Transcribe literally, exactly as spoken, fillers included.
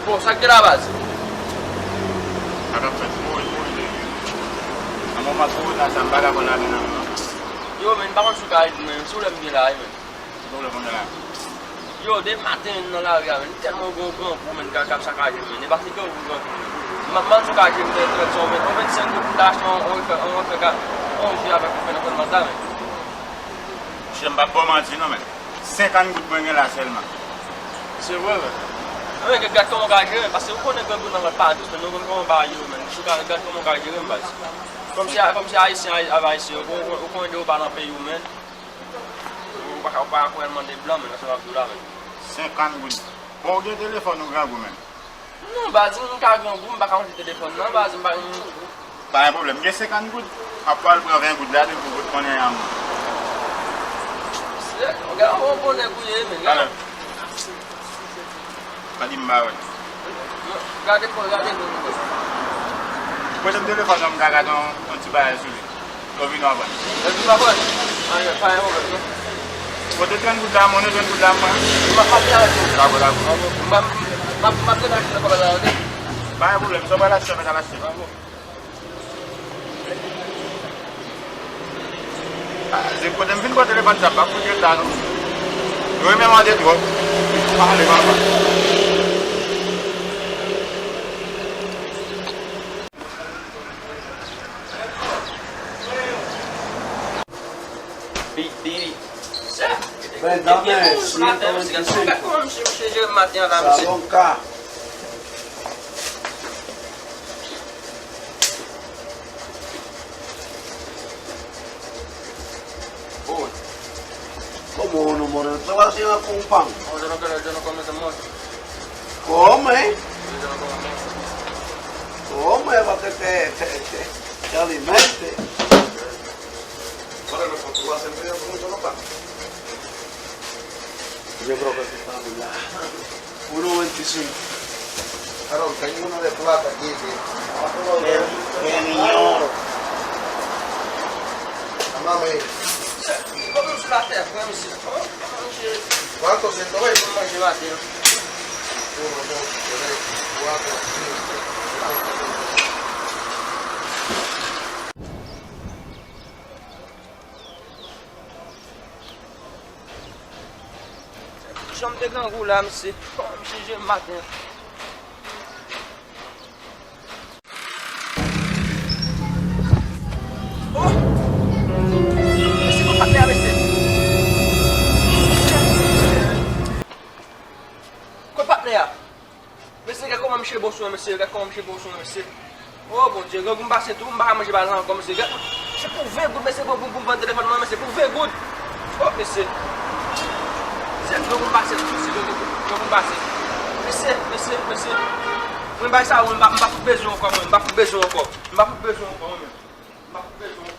Bon, sa k gen la, baz? Sa k ap fèt? Woy, woy, woy. Nan moman korona sa, m pa ka pran lamen nan men non. Yo, men, m pa konn si w ka ede m, men, si w lè m gen la, men. Ki pwoblèm ou gen la? Yo, de maten nan lari a, men, m tèlman gen yon grangou, men, k ap, k ap sakaje m, men. E pa se grangou, grangou, men. M ap mande si w ka ede m, men, trant san, men, yon vennsenk goud pou m ta achte yon, yon refè, yon refè, yon ji avèk refè nan fènman sa, men. Monchè, m p ap ba w manti non, men. Senkant goud mwen gen la sèlman. Se vre, men. Men, gad, gad kòman w ka jere m, paske ou konnen grangou nan vant pa dous, men, nou konn kòman bagay yo, men. Si w ka gad kòman w ka jere m, baz. Kòmsi, kòmsi Ayisyen, Ay-, avè Ayisyen, ou, ou, ou konnen de ou pa nan peyi w, men. Ou pa ka, ou pa ka kwè l mande blan, men, nan sa m ap di w la, men. Senkant goud. Bon, ou gen telefòn ou grangou, men. Non, baz, m ka grangou, m pa ka monte telefòn nan, baz, m pa. Pa gen pwoblèm, gen senkant goud. M ap pral pran ven goud la, depi w konnen a m. Misye, ou gen yon bon nèg ou ye, men. Alò. Pa di m pa wè. Gade, gade, gade. Poze m telefòn nan, m ka gade yon, yon ti bagay sou li. Yo vin w aprann. Yo vin w aprann? Anyen, pa gen pwoblèm, non. Pote trant goud la, monnen trant goud la, mwen. M ap pale avèk ou. Dakò, dakò. M ap, m ap, m ap rele achte nan kòmès la, oke? Pa gen pwoblèm, sa w pral achte, mèt al achte. Dakò. Ah, se kote m vin pran telefòn sa, m pa fout ret la, non. Yo renmen mande twòp. Pale, papa. Big Diddy. Sa? Bèl dam, men, si, kòman misye, misye jere maten an la, misye. Sa bon ka. Kòman ou, mon amor? Trabalha assim na companhia. Onde eu não quero, eu não começo a morrer. Come? Come, é pra que te, te, te, te alimente. Olha, não pode pular sempre, eu não vou. Yo creo que se está olvidando. Uno veinticinco. Claro, que hay uno de plata aquí que. Qué, qué niño. Amame. Kòman sou latè, frè, misye? Kòman, kòman misye? Cuánto ciento veinte? Kòman manje maten? Uno, dos, tres, cuatro, cinco. Janm te grangou la, misye. Kòman misye jere maten? Oh! Mesye, kot patnè a, mesye? Kot patnè a? Mesye, gad kòman misye bo sou mwen, mesye, gad kòman misye bo sou mwen, mesye. Oh, Bondye, grangou m pase tou, m pa ka manje bagay la ankò, mesye. Gad, se pou ven goud, mesye, pou, pou, pou m vann telefòn mwen, mesye, pou ven goud. Oh, mesye. Mesye, grangou m pase tou, mesye, grangou, grangou m pase. Mesye, mesye, mesye. Mwen bay sa, mwen pa, m pa fout bezwen ankò, mwen, m pa fout bezwen ankò. M pa fout bezwen ankò, mwen menm. M pa fout bezwen ankò.